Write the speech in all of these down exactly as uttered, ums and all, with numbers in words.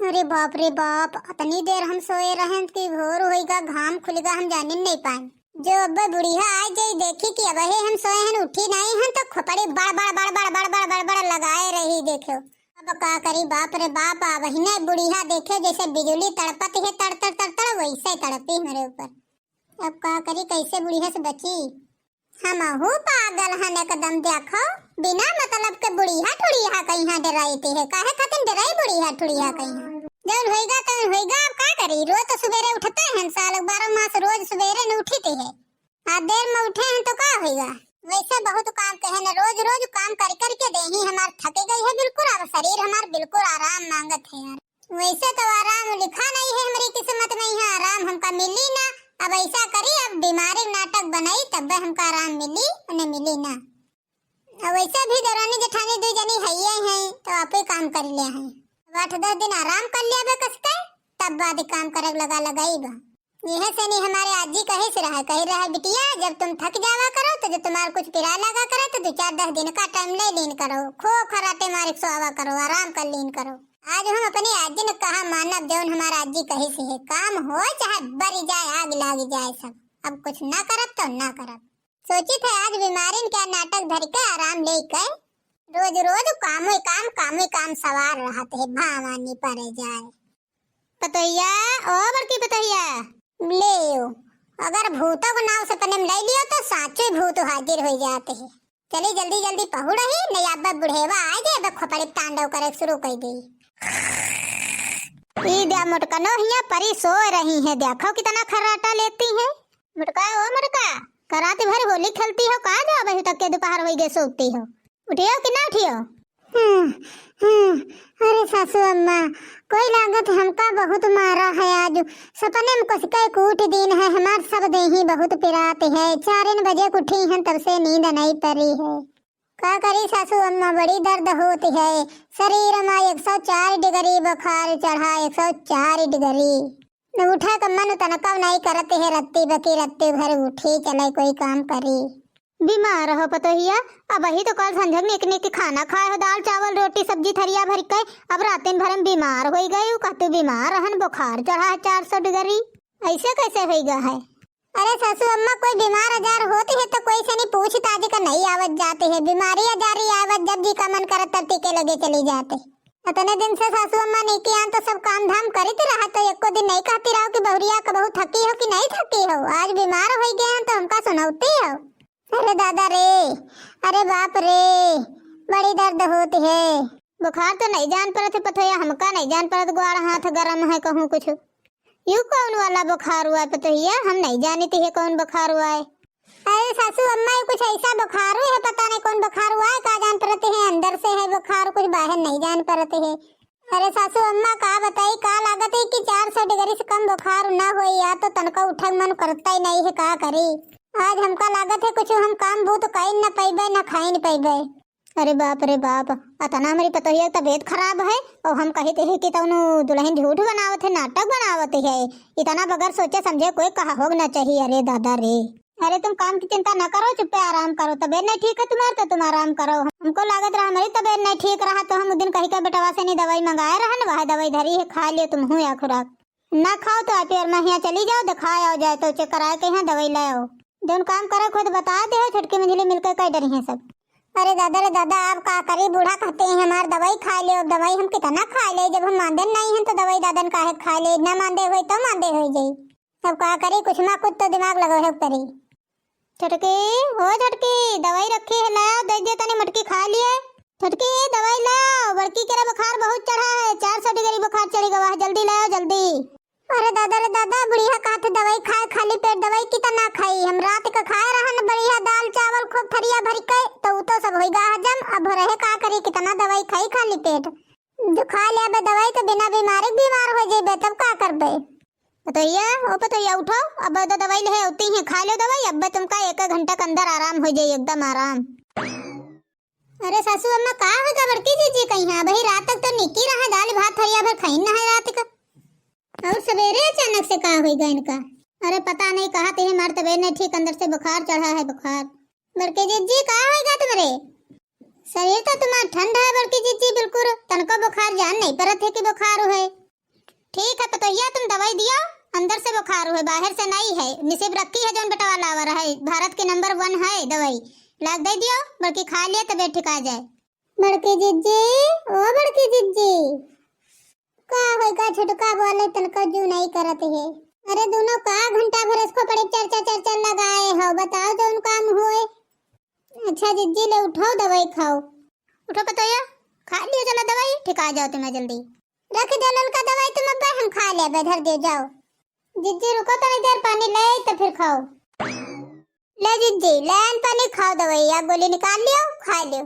अरे बाप रे बाप, अतनी देर हम सोए रहेन कि भोर होइगा, घाम खुलिगा, हम जानिन नहीं पाएन। जो अब्बे बुढ़िया आइ जाई, देखी कि अबहे हम सोए हन, उठी नहीं हन, तो खोपड़ी बड़ बड़ बड़ बड़ बड़ बड़ बड़ बड़ लगाए रही। देखो, अब का करी, बाप रे बाप, अबहिने बुढ़िया देखे जैसे बिजुली तड़पत है, तड़ तड़ तड़ तड़, वैसे तड़पी हमरे ऊपर। अब का करी, कैसे बुढ़िया से बची? हमहू पागल हन एकदम, देखो, बिना मतलब के बुढ़िया ठुढ़िया कहिया डेराइत है, काहे खातिर डेराई बुढ़िया ठुढ़िया कहिया? जौन होइगा तौन होइगा, अब का करी, रोज तो सुबेरे उठते हैं साल, बारह मास रोज सुबेरे न उठित है, आ देर में उठे हैं तो का होइगा? वैसे बहुत काम कहे न, रोज रोज काम कर करके देही हमार थक गई है बिल्कुल, अब शरीर हमार बिल्कुल आराम मांगत है यार। वैसे तो आराम लिखा नहीं है हमरी किस्मत में, यहाँ आराम हमका मिली ना। अब ऐसा करी, अब बीमारी नाटक बनाई, तब हमका आराम मिली, उन्हें मिली ना। अब वैसे भी देवरानी जेठानी दो जनी है ही हैं, तो आप ही काम कर लिया है। अब आठ दस दिन आराम कर लिया बे कस के, तब बाद काम करब लगा लगाई बा। यह से नहीं हमारे आजी कहे से रहा, कहे रहा, "बिटिया, जब तुम थक जावा करो, तो जब तुम्हारा कुछ पिराए लगा करे, तो दो चार दस दिन का टाइम ले लीन करो, खूब खराटे मारे के सोवा करो, आराम कर लीन करो।" आज हम अपनी आजी ने कहा मानब, जौन हमारा आजी कहे से है, काम हो चाहे बरी जाए, आग लाग जाए, सब, अब कुछ ना करब तो ना करब। सोचित है आज बीमारिन के नाटक धर के आराम लेके, रोज रोज कामे काम, कामे काम सवार रहत है, भवानी परे जाए। पतोहिया, ओ बड़की पतोहिया। ले, अगर भूतों के नाव सपने में ले लियो तो साँचे भूत हाजिर होइ जात है। चली जल्दी जल्दी पहुड़ रही, नहीं अब बुढ़ेवा आइ जाए, अब खोपड़ी तांडव करे शुरू कर दी। ई द्या मोटकनो हिया परी सो रही है, देखो कितना खर्राटा लेती है। मोटका, ओ मोटका, का रात भर होली खेलती हो, कहाँ जाओ बहू तक के दोपहर होइ गए सोती हो? उठियो कि ना उठियो? हम्म, हम्म, अरे सासू अम्मा, कोई लागत हमका बहुत मारा है आज। सपने में कुछ के कूट दीन है, हमार सब देही बहुत पिरात है। चारिन बजे के उठी हैं, तब से नींद नहीं परी है। का करी सासू अम्मा, बड़ी दर्द होत है। शरीर में एक सौ चार डिग्री बुखार चढ़ा, एक सौ चार डिग्री। न उठे का मन तनका नहीं करत है, रत्ती बकी रत्ती भर उठी चले कोई काम करी। बीमार हो पतोहिया, अबही तो कल संझक निक निक खाना खाए हो, दाल चावल रोटी सब्जी थरिया भर के, अब रातिन भर में बीमार होइ गए, कहतू बीमार रहन, बुखार चढ़ा है चार सौ डिग्री, ऐसे कैसे होइगा है? अरे सासू अम्मा, कोई बीमार आजार होत है तो कोई से नहीं पूछ ताज का नहीं आवत जात है, बीमारी आजारी आवत जब जी का मन करत तब टीके लगे चली जात है। इतने दिन से सासू अम्मा नहीं किया तो सब काम धाम करित रहा, तो एको दिन नहीं कहती रहो कि बहुरिया का बहू थकी हो कि नहीं थकी हो, आज बीमार होइ गए हैं तो हमका सुनौती हो। अरे दादा रे, अरे बाप रे, बड़ी दर्द होत है। बुखार तो नहीं जान परत है पतोहिया, हमका नहीं जान परत, ग्वाड़ हाथ गरम है, कहूँ कुछ। यू कौन वाला बुखार हुआ है पतोहिया? हम नहीं जानित है कौन बुखार हुआ है। अरे सासू अम्मा, ये कुछ ऐसा बुखार हुआ है, पता नहीं कौन बुखार हुआ है, का जान परत है, अंदर से है बुखार, कुछ बाहर नहीं जान परत है। अरे सासू अम्मा, का बताई, का लागत है कि चार सौ डिग्री से कम बुखार ना होई, या तो तनका उठे मन करता ही नहीं है, का करी? आज हमका लागत है कुछ हम काम बूत कई न पैबे, न खाई न पैबे। अरे बाप रे बाप, अतना हमरी पतोहिया के तबीयत खराब है और हम कहित है कि तौनो दुल्हन झूठ बनावत है, नाटक बनावत है। इतना बगैर सोचे समझे कोई कहा होग ना चाहिए। अरे दादा रे, अरे तुम काम की चिंता न करो, चुप्पे आराम करो, तबीयत नहीं ठीक है तुम्हार तो तुम आराम करो। हमको लागत रहा हमरी तबीयत नहीं ठीक रहा तो हम उ दिन कही के बेटवा से नहीं दवाई मंगाए रहन, वह दवाई धरी है, खा लियो तुम हूँ या खुराक। ना खाओ तो आप और महिया चली जाओ, दिखाए आओ जाए तो चेक कराए के यहाँ दवाई ले आओ। जौन काम करे खुद बता दे हो, छोटकी मंझली मिलके कह डरी हैं सब। अरे दादा रे दादा, आप का करी, बूढ़ा कहते हैं हमार दवाई खा ले, दवाई हम कितना खा ले, जब हम मांदे नहीं हैं तो दवाई दादन काहे खा ले, ना मांदे होई तो मांदे होई जाई। अब का करी, कुछ ना कुछ तो दिमाग लगावे पड़ी। छोटकी, ओ छोटकी, दवाई रखी है, लाओ, दे दे तनी मटकी खा लिए। छोटकी, दवाई लाओ, बड़की के बुखार बहुत चढ़ा है, चार सौ डिग्री बुखार चढ़ी गवा है, जल्दी लाओ, जल्दी। अरे दादा रे दादा, बुढ़िया कहत दवाई खाए, खाली पेट दवाई कितना खाई, हम रात का खाए रहन बढ़िया दाल चावल खूब थरिया भर के, तो उ तो सब होइगा हजम। अब रहे का करी, कितना दवाई खाई खाली पेट। जो खा ले अब दवाई तो बिना बीमारी के बीमार हो जेबे, तब का करबे? पतोहिया, ओ पतोहिया, उठो, अब तो दवाई ले होती है, खा लो दवाई, अब तुमका एक, एक घंटा के अंदर आराम हो जाई, एकदम आराम। अरे सासू अम्मा, का होगा बड़की जीजी कहीं? हाँ, वही रात तक तो निकी रहा, दाल भात थरिया भर खाइन ना है रात का। और सवेरे अचानक से का होइगा इनका? अरे पता नहीं, कहा थे हमार तबीयत नहीं ठीक, अंदर से बुखार चढ़ा है, बुखार। बड़की जीजी, का होइगा तुम्हारे? शरीर तो तुम्हार ठंड है बड़की जीजी, बिल्कुल तनको बुखार जान नहीं परत है कि बुखार है। ठीक है पतोहिया, तुम दवाई दियो, अंदर से बुखार हुए, बाहर से नहीं है। निसिब रखी है जौन बेटवा लावा रहे, भारत के नंबर वन है दवाई, लाग दे दियो, बड़की खा लिया तबीयत ठिका जाए। बड़की जिज्जी, ओ बड़की जिज्जी। का होई का छोटका बोले तनको जू नहीं करत है। अरे दोनों का घंटा भर इसको पड़े चर चर चर चर लगाए हो, बताओ जौन काम होए। अच्छा जिज्जी ले उठाओ दवाई खाओ। उठो पतोहिया, खा लियो चला दवाई, ठिका जाओ तुम्हें जल्दी। रख दो ललका दवाई तुम अब्बे हम खा लेबे, धर दे जाओ। जिज्जी रुको तनी देर पानी ले आई तो फिर खाओ। ले जिज्जी, ले आन पानी, खाओ दवाई, या गोली निकाल लियो, खा लियो।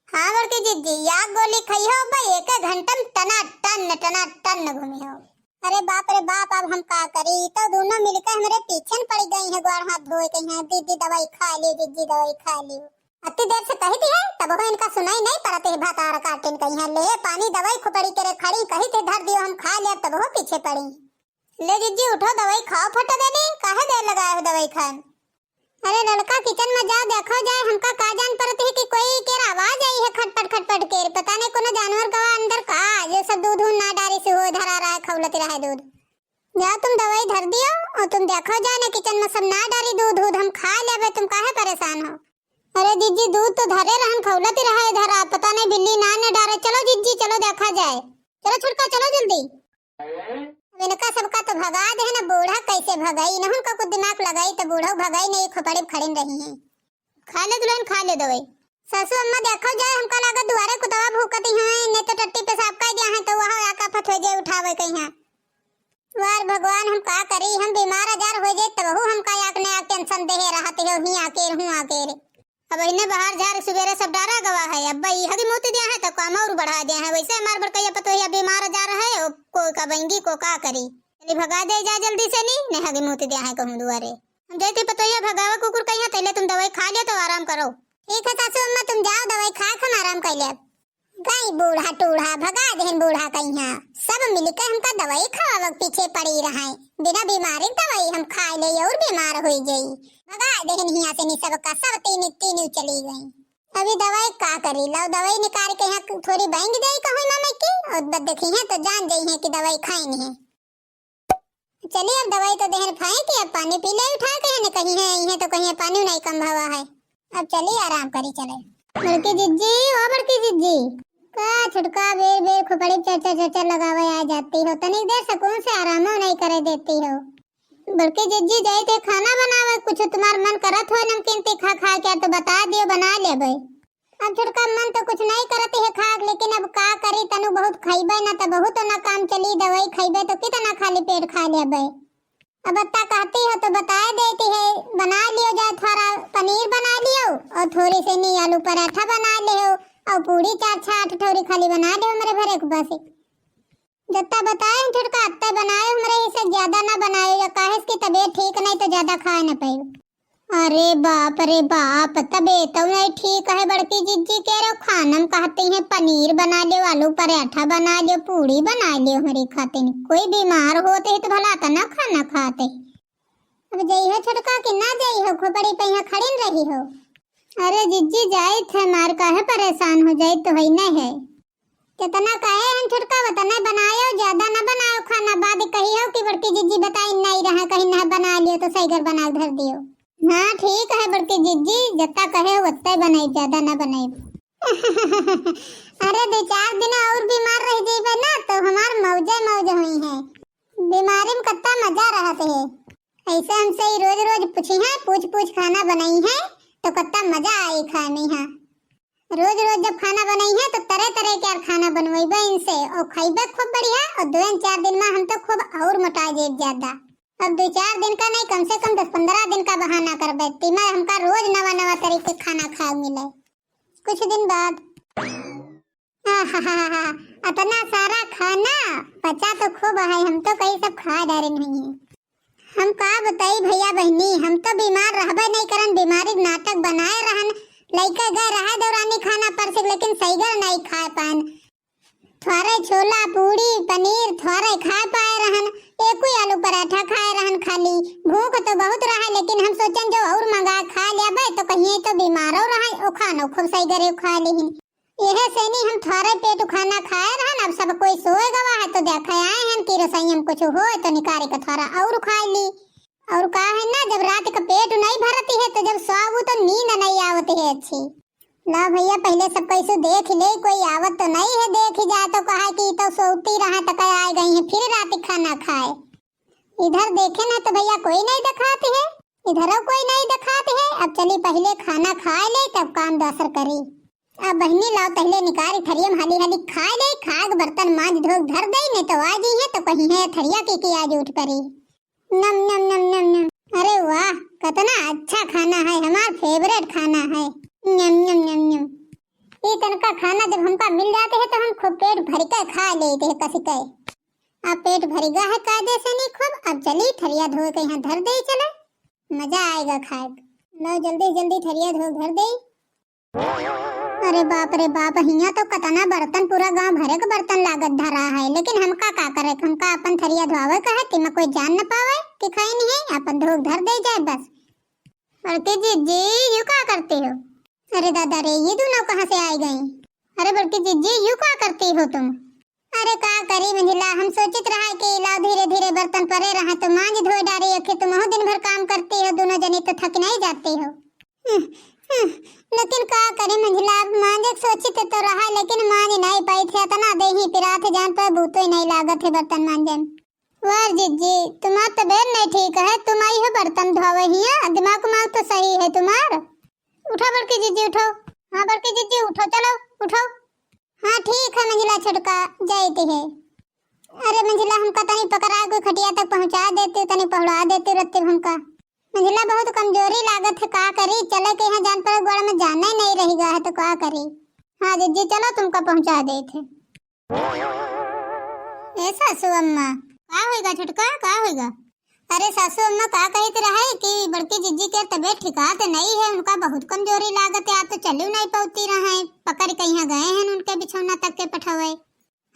हाँ बड़की जिज्जी, या गोली खाई हो बा, एक घंटा में टना टन, टना टन घूमी हो। अरे बाप रे बाप, अब हम का करी, तो दोनों मिलकर हमरे पीछे न पड़ गई हैं, ग्वार हाथ धोए कहीं हैं, "दीदी दवाई खा लियो, जिज्जी दवाई खा लियो।" अति देर से कही थी है, तब हो इनका सुनाई नहीं पड़त है, भातार काटिन कहीं हैं, "ले पानी दवाई खोपड़ी के रे खड़ी," कही थे, "धर दियो हम खा लिया," तब हो पीछे पड़ी। ले जिज्जी उठो, दवाई खाओ फट देनी, काहे देर लगाए हो दवाई खाए में? अरे ललका किचन में जाओ, देखो जाए, हमका का जान पड़त है कि कोई के आवाज आई है खटपट खटपट के, पता नहीं कोनो जानवर गवा अंदर का, जो सब दूध उध ना डारी से हो धरा रहा है, खौलत रहा है दूध। जाओ तुम दवाई धर दियो और तुम देखो जाए ना किचन में सब ना डारी दूध उध, हम खा लेबे, तुम काहे परेशान हो? अरे जिज्जी दूध तो धरे रहन, खौलत रहा है धरा, पता नहीं बिल्ली ना न डारे। चलो जिज्जी चलो देखा जाए, चलो छुटका चलो जल्दी। अब इनका सबका तो भगा दे है ना, बूढ़ा कैसे भगाई? इन्हन का कुछ दिमाग लगाई तो बूढ़ा भगाई नहीं, खोपड़ी में खड़िन रही है। खा ले दुल्हन, खा ले दवाई। सासू अम्मा देखो जाए, हमका लागत दुआरे कुतवा भूकती हैं, नहीं तो टट्टी पेशाब कर दिया है तो वह आका फथवे जे उठावे कहीं। वार भगवान, हम का करी, हम बीमार आजार हो जाए तबहू हमका याक ने याक टेंशन देहे रहत हो, ही आकेर हूँ आकेर। अब इन्हें बाहर झार सुबेरे सब डारा गवा है, अब ई हगी मूत दिया है तो काम और बढ़ा दिया है। वैसे हमार बड़कैया पतोहिया बीमार आजार है, ओ को का बेंगी को का करी। चली भगा दे जा जल्दी से नी, ने हगी मूत दिया है कहूँ दुआरे। हम जैते पतोहिया भगावा कुकुर कहिया, तैले तुम दवाई खा लियो तो आराम करो। ठीक है सासू अम्मा, तुम जाओ दवाई खा के हम आराम कर लेब। गई बूढ़ा टूढ़ा, भगा देहन बूढ़ा कहिया। सब मिलके हमका दवाई खवावे के पीछे पड़ी रहे। बिना बीमारी के दवाई हम खाए ले और बीमार होई जाई। भगा देहन हिया से नी सबका, सब तीन, तीन चली गई। अभी दवाई का करी, लाओ दवाई निकाल के यहाँ थोड़ी बांध दे कहूँ मामा की, और बद देखी है तो जान जाई है कि दवाई खाई नहीं है। चली अब दवाई तो देहन फाई कि अब पानी पी ले उठा के, है न कहीं है, इहे तो कहीं पानी नहीं कम भवा है। अब चली आराम करी चले। बड़की जिज्जी, ओ बड़की जिज्जी, का छुटका बेर बेर खोपड़ी चर चर चर चर लगावे आ जाती हो, तनिक देर सुकून से आरामो नहीं करे देती हो। बड़की जिज्जी जाई थे खाना बनावे, कुछ तुम्हार मन करत हो नमकीन तीखा खा के तो बता दियो, बना लेबे। अब छोटका मन तो कुछ नहीं करत है खाक, लेकिन अब का करी, तनु बहुत खइबे ना तो बहुत ना काम चली, दवाई खइबे तो कितना खाली पेट खा लेबे। अब अत्ता कहती हो तो बताए देती है, बना लियो जाए, थोड़ा पनीर बना लियो और थोड़ी से नी आलू पराठा बना लियो और पूड़ी चार छह आठ ठौरी खाली बना लियो मेरे भरे के बस। जत्ता बताए हैं छोटका अत्ता बनाए, हमरे ही से ज्यादा ना बनाए, या काहे से कि तबीयत ठीक नहीं तो ज्यादा खाए ना पाए। अरे बाप रे बाप, तबे तो नहीं ठीक है बड़की जिज्जी के रो खानम कहती हैं पनीर बना लियो, आलू पराठा बना लियो, पूड़ी बना लियो हमरी खातिर। कोई बीमार होते है तो भला तना खाना खाते। अब जई हो छोटका कि ना जई हो, खोपड़ी पे यहाँ खड़िन रही हो। अरे जिज्जी जाई थे मार काहे परेशान हो, जाई तो है नहीं है। जितना कहे हम छोटका उतना बनायो, ज्यादा ना बनायो खाना, बाद कही हो कि बड़की जिज्जी बताई नहीं रहा, कहीं ना बना लियो तो सही घर बना धर दियो। हाँ ठीक है बड़की जिज्जी, जितना कहे हो उतना बनाई, ज्यादा ना बनाई। अरे दो चार दिन और बीमार रह जाइबे ना तो हमार मौजे मौज हुई है। बीमारी में कितना मजा रहत है। ऐसे हमसे ही रोज रोज पूछी है, पूछ पूछ खाना बनाई है तो कितना मजा आई खाए में। हाँ रोज रोज जब खाना बनई है तो तरह तरह के यार खाना बनवेबे इनसे और खइबे खूब बढ़िया और दो चार दिन में हम तो खूब और मोटा जेब ज्यादा। अब दो चार दिन का नहीं, कम से कम दस पन्द्रह दिन का बहाना करबे, तीमा हमका रोज नवा नवा तरीके खाना खाए मिले। कुछ दिन बाद, आहाहाहा, अतना सारा खाना पचा तो खूब है, हम तो कहीं सब खा डारे नहीं है। हम का बताई भैया बहनी, हम तो बीमार रहबे नहीं करन, बीमारी के नाटक बनाए रहन। लइका गए रहे दौरानी खाना परसे, लेकिन सही घर नहीं खाए पान। थोड़े छोला, पूड़ी, पनीर थोड़े खाए पाए रहन, एक ही आलू पराठा खाए रहन खाली। भूख तो बहुत रहे, लेकिन हम सोचन जो और मंगा खा लेबे तो कहीं तो बीमारो रहे, ओ खानो खूब सही घरे खा लेहिन। यह से नहीं हम थोड़ा पेट खाना खाए रहन, अब सब कोई सोए गवा है, तो देखे आए हैं कि रसोई में कुछ होए तो निकारे के थोड़ा और खाए ली। और का है ना, जब रात का पेट नहीं भरती है तो जब सोऊ तो नींद नहीं आवती है अच्छी। ला भैया, पहले सब कैसे देख ले, कोई आवत तो नहीं है, देख ही जाए तो कहा कि तो सोती रहा तो कह आ गई है, फिर रात खाना खाए। इधर देखे ना तो भैया कोई नहीं दिखाती है, इधरो कोई नहीं दिखाती है। अब चली पहले खाना खाए ले तब काम दूसर करी। अब बहिनी लाओ पहले निकारी थरिया में हाली हाली खाए ले, खाए के बर्तन मांज धो के धर दे, नहीं तो आ गई है तो कहीं है थरिया के, के आज उठ करी। नम नम नम नम नम। अरे वाह, कितना अच्छा खाना है, हमार फेवरेट खाना है। नम नम नम नम। ये तनका खाना जब हमका मिल जाते हैं तो हम खूब पेट भर के खा लेते हैं कस के। अब पेट भर गया है कायदे से नहीं खूब, अब चली थरिया धो के यहाँ धर दे चले, मजा आएगा खाए। लो जल्दी जल्दी थरिया धो धर दे। अरे बाप रे बाप, हियाँ तो कतना बर्तन, पूरा गांव भरे के बर्तन लागत धरा है, लेकिन हमका का करे, हमका अपन थरिया धोआवे का है, तिमा कोई जान न पावे कि खाई नहीं है, अपन धो धर दे जाए बस। बड़की जिज्जी, यू का करती हो? अरे दादा रे, ये दोनों कहाँ से आ गई? अरे बड़की जिज्जी, यू का करती हो तुम? अरे का करी मंझिला, हम सोचित रहा कि लाओ धीरे धीरे बर्तन परे रहा तो मांज धोए डारी, आखिर तुम दिन भर काम करती हो, दोनों जनी तो थक नहीं जाती हो। हम्म, हम्म, लेकिन का करी मंझिला, अब मांजे के सोचित तो रहा लेकिन मांज नहीं पाई थे, इतना देही पिरात जान पर बूतो ही नहीं लागत है बर्तन मांजे में। वाह जिज्जी, तुम्हार तबीयत नहीं ठीक है, तुम आई हो बर्तन धोवे हिया, दिमाग उमाग तो सही है तुम्हार। उठो बड़की जिज्जी उठो। हाँ बड़की जिज्जी उठो, चलो उठो। हाँ ठीक है मंझिला छोटका, जाइत है। अरे मंझिला हमका तनी पकड़ा के खटिया तक पहुँचा देती, तनी पहुड़ा देती रहती हमका। मंझिला बहुत कमजोरी लागत है, का करी, चले के यहाँ जान पर गोड़ में जाना ही नहीं रह गया है तो का करी। हाँ जिज्जी चलो तुमका पहुँचा देत है। ए सासू अम्मा। का होइगा छोटका, का होइगा? अरे सासू अम्मा का कहित रहे कि बड़की जिज्जी के तबीयत ठिकात नहीं है, उनका बहुत कमजोरी लागत है, आप तो चलियो नहीं पौती रहे, पकड़ के यहाँ गए हैं उनके बिछौना तक के पठवे।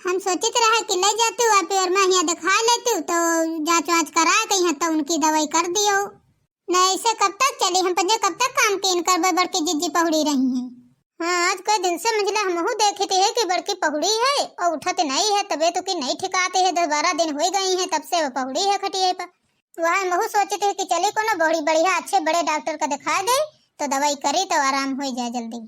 हम सोचित रहे कि ले जातू आप और मैं यहाँ दिखा लेतू तो जांच वांच करा के यहाँ तो उनकी दवाई कर दियो। नहीं ऐसे कब तक चली, हम पंजे कब तक काम कीन करबे, बड़की जिज्जी पहुड़ी रही हैं। हाँ, आज कई दिन से मंझिला हमहू देखित है कि बड़की पहुड़ी है और उठत नहीं है, तबीयत की नहीं ठिकाते है, दस बारह दिन हो गई है तब से वो पहुड़ी है खटिए पर। वह हमहू सोचित है कि चली कोनो बड़ी बढ़िया अच्छे बड़े डॉक्टर का दिखा दे तो दवाई करी तो आराम हो जाए जल्दी।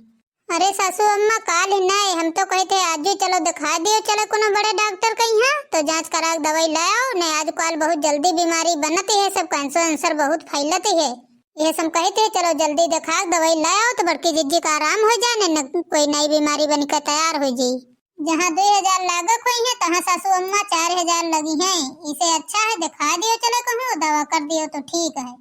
अरे सासू अम्मा, काल ही नहीं, हम तो कहित है आजू चलो दिखा दियो, चलो कोनो बड़े डॉक्टर के यहाँ तो जांच करा के दवाई ले आओ, नहीं आज काल बहुत जल्दी बीमारी बनती है, सब कैंसर वैंसर बहुत फैलती है। ये सब कहित है चलो जल्दी दिखा के दवाई ले आओ तो बड़की जिज्जी का आराम हो जाए, नहीं न कोई नई बीमारी बन के तैयार हो जाई। जहाँ दो हजार लागत हुई है तहाँ सासू अम्मा चार हजार लगी हैं, इसे अच्छा है दिखा दियो, चलो कहूँ दवा कर दियो तो ठीक है।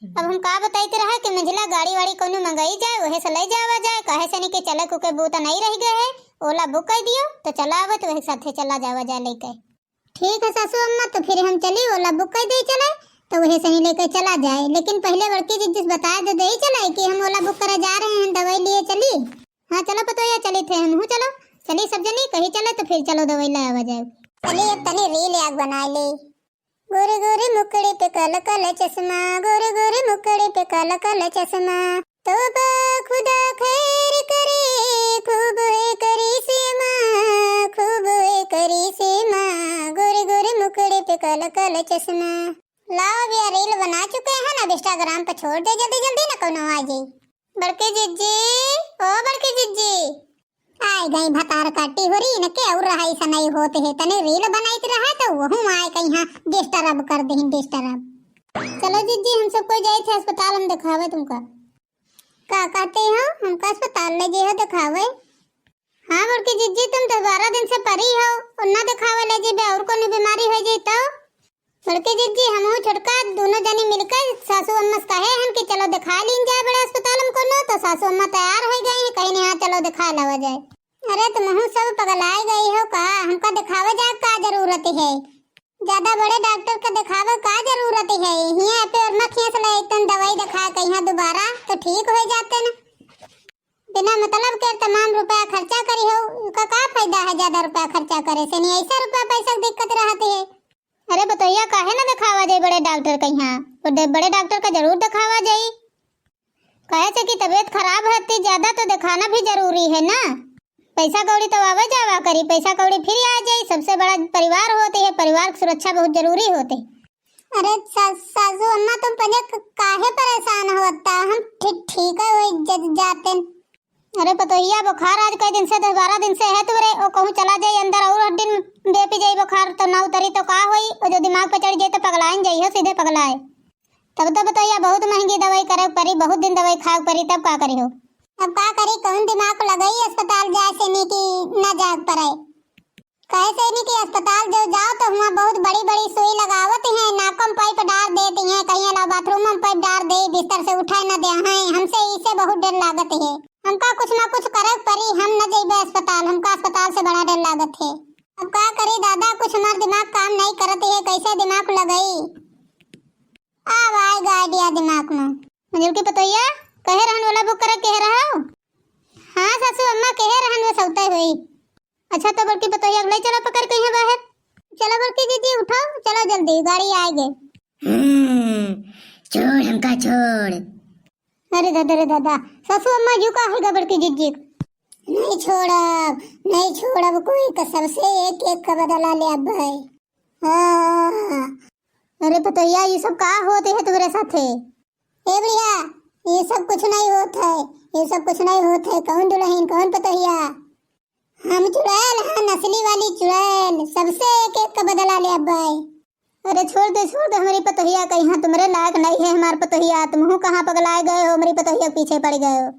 अब हम का बताइत रहा कि मंझिला गाड़ी वाड़ी कोनो मंगाई जाए, वहे से ले जावा जाए, काहे से नहीं कि चले कुके बूता नहीं रह गए है, ओला बुक कर दियो तो चला आवत वही साथे चला जावा जाए लेके। ठीक है सासू अम्मा, तो फिर हम चली ओला बुक कर दे चले, तो वहे से नहीं लेके चला जाए, लेकिन पहले बड़की जिज्जी से बता दे दे चले कि हम ओला बुक करे जा रहे हैं, दवाई लिए चली। हाँ चलो पतोया चली थे हम चलो, चली सब जनी कही चले तो फिर चलो दवाई ले आवा जाए। चली अब तनी रील याद बना ले। गोरे गोरे मुखड़े पे काला काला चश्मा, गोरे गोरे मुखड़े पे काला काला चश्मा। तौबा खुदा खैर करे, खूब है करिश्मा, खूब है करिश्मा। गोरे गोरे मुखड़े पे काला काला चश्मा। लाओ, अब यह रील बना चुके हैं ना, अब Instagram पे छोड़ दे जल्दी जल्दी ना, कोनो आ जाए। बड़की जिज्जी, ओ बड़की जिज्जी। आए गई भतार काटी हो रही न के और रहाई सा नहीं होत है, तने रील बनाइत रहा तो वहू आए कहीं हाँ disturb कर दही, disturb। चलो जिज्जी, हम सब कोई जाए थे अस्पताल, हम दिखावे तुमका। का कहते हो, हमका अस्पताल ले जे हो दिखावे? हाँ बड़की जिज्जी, तुम दस बारह दिन से परी हो, उन्ना दिखावे ले जेबे और कोनो बीमारी हो जाई तो? बड़की जिज्जी, हमहू छोटका दोनों जनी मिलके सासू अम्मा से कहे हन कि चलो दिखा लीन जाए बड़े अस्पताल में कोनो, तो सासू अम्मा तैयार हो गई हैं, कहीं नहीं, हाँ चलो दिखा लावा जाए। अरे तुमहू सब पगलाए गई हो का? हमका दिखावे जाए का जरूरत है? ज्यादा बड़े डॉक्टर का दिखावे का जरूरत है? हियाँ पे और मखियाँ से ले एकदम दवाई दिखा के यहाँ दोबारा तो ठीक हो जाते ना। बिना मतलब के तमाम रुपया खर्चा करी हो, उनका का फायदा है ज्यादा रुपया खर्चा करे से? नहीं ऐसा रुपया पैसा की दिक्कत रहती है। अरे बतैया, काहे ना दिखावा जाई बड़े डॉक्टर के यहाँ? बड़े, बड़े डॉक्टर का जरूर दिखावा जाई। काहे से कि तबीयत खराब है, इतनी ज्यादा तो दिखाना भी जरूरी है ना। पैसा कौड़ी तो आवे जावा करी, पैसा कौड़ी फिर आ जाई। सबसे बड़ा परिवार होत है, परिवार की सुरक्षा बहुत जरूरी होत है। अरे सा-, सासू अम्मा, तुम पहले क-, काहे परेशान हो? अत्ता हम ठी-, ठीक है, वही ज-, जाते। अरे पतोहिया, बुखार आज कई दिन से, दस बारह दिन से है तुमरे, ओ कहूँ चला जाई अंदर और हड्डी में बेपी जाई बुखार, तो ना उतरी तो का होई? ओ जो दिमाग पे चढ़ जाई तो पगलाइन जाई हो, सीधे पगलाए। तब तो पतोहिया बहुत महंगी दवाई करे परी, बहुत दिन दवाई खाए परी, तब का करी हो? अब का करी, कौन दिमाग को लगाई अस्पताल जाए से नी कि ना जाए पड़े। कहे से नी कि अस्पताल जो जाओ तो हुआं बहुत बड़ी बड़ी सुई लगावत हैं, नाकों में पाइप डार देती हैं, कहीं अला बाथरूम में पाइप डार दे, बिस्तर से उठे न दे हैं। हमसे इसे बहुत डर लागत है। हमका कुछ ना कुछ करे परी, हम न जइबे अस्पताल, हमका अस्पताल से बड़ा डर लागत है। अब का करी दादा, कुछ हमार दिमाग काम नहीं करत है, कैसे दिमाग लगाई? अब आएगा आइडिया दिमाग में। मंजुल की पतोहिया, कहे रहन वाला बुक करे कहे रहा? हाँ सासू अम्मा, कहे रहन वो सौते हुई। अच्छा, तो बड़की पतोहिया के ले चलो पकड़ के यहाँ बाहर। चलो बड़की जीजी, उठो, चलो जल्दी, गाड़ी आएगी। हम्म, छोड़ हमका, छोड़। अरे दादा रे दादा, सासू अम्मा यू का होइगा बड़की जीजी? नहीं छोड़ब, नहीं छोड़ब, कोई कसम से एक एक का बदला लेब भाई। हाँ। अरे पतोहिया, ये सब का होत है तुम्हरे साथे? ए बुढ़िया, ये सब कुछ नहीं होत है, ये सब कुछ नहीं होत है। कौन दुल्हन, कौन पतोहिया? हम चुड़ैल हैं, नस्ली वाली चुड़ैल, सबसे एक एक का बदला लेब भाई। अरे छोड़ दे, छोड़ दे, हमरी पतोहिया कहीं तुम्हरे लायक नहीं है, हमार पतोहिया, तुमहू कहाँ पगलाए गए हो, हमरी पतोहिया के पीछे पड़ गए हो।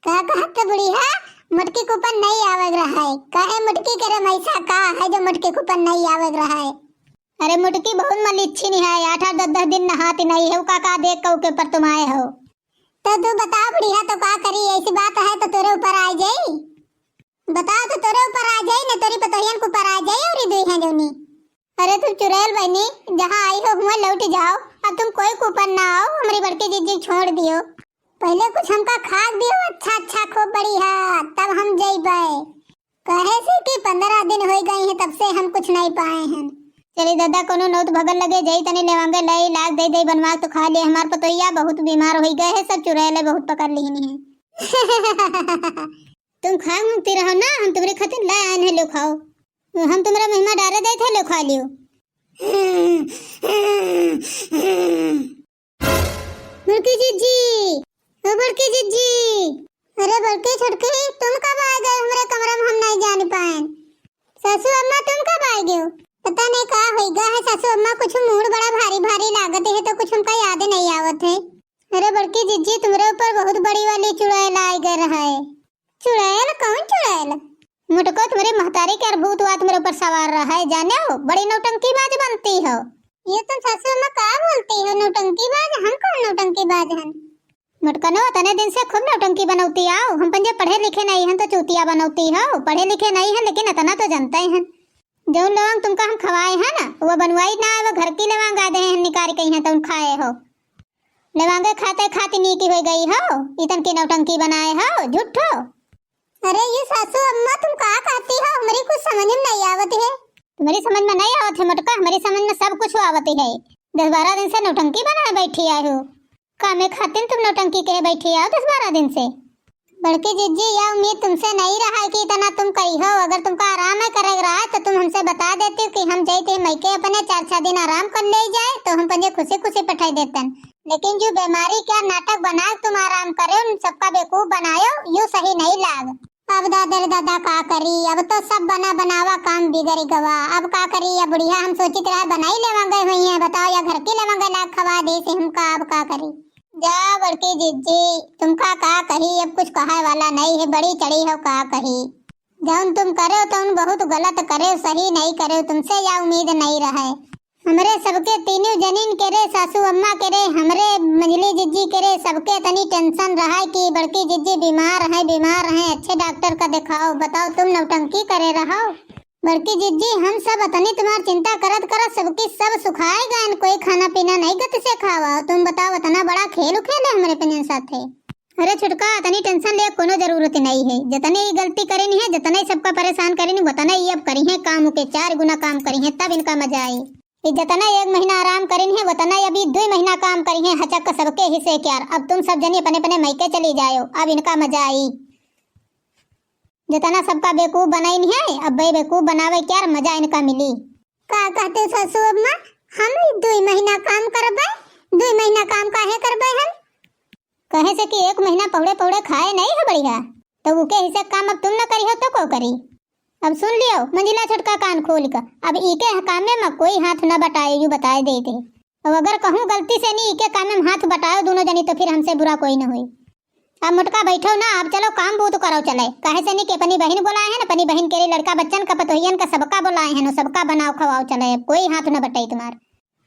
का कहत बुढ़िया? मोटकी के ऊपर नहीं आवे रहा है। काहे मोटकी के रे, ऐसा का है जो मोटकी के ऊपर नहीं आवे रहा है? अरे मोटकी बहुत मलिच्छिन है, आठ आठ दस दस दिन नहाती नहीं है, का का देख के ऊपर तुम आए हो? तो तू बता बुढ़िया, तो का करी, ऐसी बात है तो तोरे ऊपर आ जाई। बताओ तो तोरे ऊपर आ जाई, न तोरी पतोहियन के ऊपर आ जाई, और ई दुई हैं जौनी। अरे तुम चुड़ैल बहनी, जहाँ आई हो हुआं लौट जाओ। अब तुम कोई के ऊपर ना आओ, हमरी बड़की जीजी छोड़ दियो। पहले कुछ हमका खाक दियो, अच्छा अच्छा, खूब बढ़िया, तब हम जइबे। कहे से कि पन्द्रह दिन होइ गए हैं, तब से हम कुछ नहीं पाए हैं। चली दादा, कोनो नौत भगल लगे जाई, तनी लेवांगे लाई, लाग दे दे बनवा तो खा ले। हमार पतोहिया बहुत बीमार होइ गए है, सब चुड़ैल बहुत पकड़ लिहनी है। तुम खाए मांगती रहो ना, हम तुम्हरे खातिर ले आए हैं, लो खाओ। हम तुम्हरे महिमा डारे देत है, लो खा लियो। बड़की जीजी, ओ बड़की जीजी। अरे बड़की छोटकी, तुम कब आ गए हमरे कमरा में, हम नहीं जान पाए। सासू अम्मा तुम कब आ गए हो? पता नहीं का होइगा है सासू अम्मा, कुछ मूड बड़ा भारी भारी लागत है तो कुछ हमका याद नहीं आवत है। अरे बड़की जीजी, तुम्हरे ऊपर बहुत बड़ी वाली चुड़ैल आइ गए रहा है। चुड़ैल? कौन चुड़ैल? मोटको, तुम्हरी महतारी के अर भूत हुआ तुम्हरे ऊपर सवार रहा है, जाने हो? बड़ी नौटंकीबाज बनती हो। ये तुम सासू अम्मा का बोलती हो, नौटंकीबाज? हम कौन नौटंकीबाज हन? मोटकनो, अतने दिन से खूब नौटंकी बनौती आओ। हम पंजे पढ़े लिखे नहीं हन तो चूतिया बनौती हो, पढ़े लिखे नहीं हन लेकिन अतना तो जनते हन। जौन लवांग तुमका हम खवाए हैं ना, वो बनवाई ना, वो घर की लवांग आ दे हैं निकारी कहीं हैं तो उन खाए हो। लवांगे खाते खाती नीकी हो गई हो, इतन की नौटंकी बनाए हो, झूठो। अरे ये सासू अम्मा, तुम का कहती हो? हमरी कुछ समझ में नहीं आवत है। तुम्हरी समझ में नहीं आवत है मोटका, हमरी समझ में सब कुछ आवत है। दस बारह दिन से नौटंकी बनाए बैठी आए हो। कामे खातिर तुम नौटंकी कहे बैठी आओ दस बारह दिन से। बड़की जिज्जी, यह उम्मीद तुमसे नहीं रहा है कि इतना तुम कही हो। अगर तुमका आराम है करे रहा है तो तुम हमसे बता देती हो कि हम जाई थे मइके अपने चार छह दिन आराम कर ले जाए तो हम पंजे खुशी खुशी पठाई देतन। लेकिन जो बीमारी क्या नाटक बना के तुम आराम करे, उन सबका बेवकूफ बनायो, यू सही नहीं लाग। अब दादा रे दादा का करी, अब तो सब बना बनावा काम बिगड़ गवा। अब का करी, अब बुढ़िया हम सोचित रहे बनाई लेवा गए हुई हैं, बताओ या घर की लेवा गए लाग खवा दे से हमका, अब का करी। जा बड़की जिज्जी, तुमका का कही, अब कुछ कहे वाला नहीं है, बड़ी चढ़ी हो का कही। जौन तुम करे तौन बहुत गलत करे, सही नहीं करे, तुमसे या उम्मीद नहीं रहे। हमरे सबके तीनों जनीन के रे, सासू अम्मा के रे, हमरे मंझली जिज्जी के रे, सबके तनी टेंशन रहा कि बड़की जिज्जी बीमार है, बीमार है, अच्छे डॉक्टर का दिखाओ। बताओ तुम नौटंकी करे रहो। बड़की जिज्जी, हम सब अतनी तुम्हार चिंता करत करत सबकी सब सुखाए गए, कोई खाना पीना नहीं गति से खावा। तुम बताओ, इतना बड़ा खेल उखेले हमरे पंजन साथे। अरे छुटका, अतनी टेंशन ले कोनो जरूरत नहीं है। जतने ही गलती करेनी है, जतने ही सबका परेशान करेनी, उतने ही अब करी है काम के, चार गुना काम करी है, तब इनका मजा आई। कि जतना एक महीना आराम करिन है, वतना अभी दुई महीना काम करिन है, हचक सबके हिस्से क्यार। अब तुम सब जनी अपने अपने मइके चली जायो, अब इनका मजा आई। जतना सबका बेवकूफ बनाइन है, अब बे बेवकूफ बनावे क्यार, मजा इनका मिली। का कहते ससु अम्मा, हम दुई महीना काम करबे? दुई महीना काम काहे करबे हम? कहे से कि एक महीना पहुड़े पहुड़े खाए नहीं हो बढ़िया, तो उके हिस्से काम अब तुम न करिहो तो को करी? अब सुन लियो मंझिला छोटका कान खोल के, अब इके कामे में कोई हाथ न बटाए, यू बताए देते। अब अगर कहूँ गलती से नहीं इके कामे में हाथ बटायो दोनों जनी तो फिर हमसे बुरा कोई न होई। अब मोटका बैठो ना, अब चलो काम बूत करो चले, काहे से नहीं कि अपनी बहिन बोलाए हैं ना, अपनी बहिन के लिए लड़का बच्चन का पतोहियन का सबका बोलाए हैं ना, सबका बनाओ खवाओ चले, अब कोई हाथ न बटाई तुम्हार।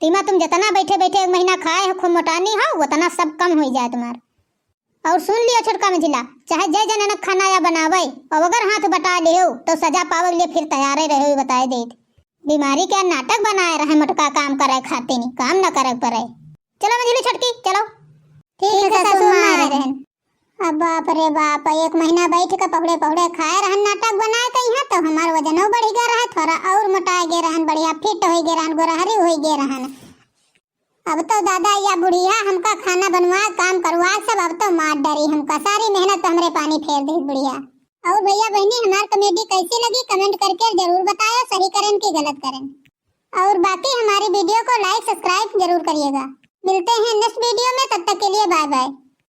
तीमा तुम जतना बैठे बैठे एक महीना खाए हो, खूब मोटानी हो, उतना सब कम होई जाए तुम्हार। और सुन लियो छोटका मझिला, चाहे जय जननक खाना या बनावे, और अगर हाथ बटा लियो तो सजा पावे के लिए फिर तैयारे रहे, बताए देत। बीमारी के नाटक बनाए रहे मोटका काम करे खातिर, काम न करे पड़े। चलो मझिली छोटकी, चलो। ठीक है सासू माँ, आ रहे हैं। अब बाप रे बाप, एक महीना बैठ के पहुड़े पहुड़े खाए रहन, नाटक बनाए के यहाँ तो हमार वजनो बढ़ गया रहे, थोड़ा और मोटाए गए रहन, बढ़िया फिट हो गए रहन, गोरहरी हो गए रहन। अब तो दादा या बुढ़िया हमका खाना बनवा, काम करवा सब, अब तो मार डरी हमका, सारी मेहनत तो हमरे पानी फेर दी बुढ़िया। और भैया बहनी हमार कॉमेडी कैसी लगी कमेंट करके जरूर बतायो, सही करें कि गलत करें। और बाकी हमारी वीडियो को लाइक सब्सक्राइब जरूर करिएगा। मिलते हैं नेक्स्ट वीडियो में, तब तक के लिए बाय बाय।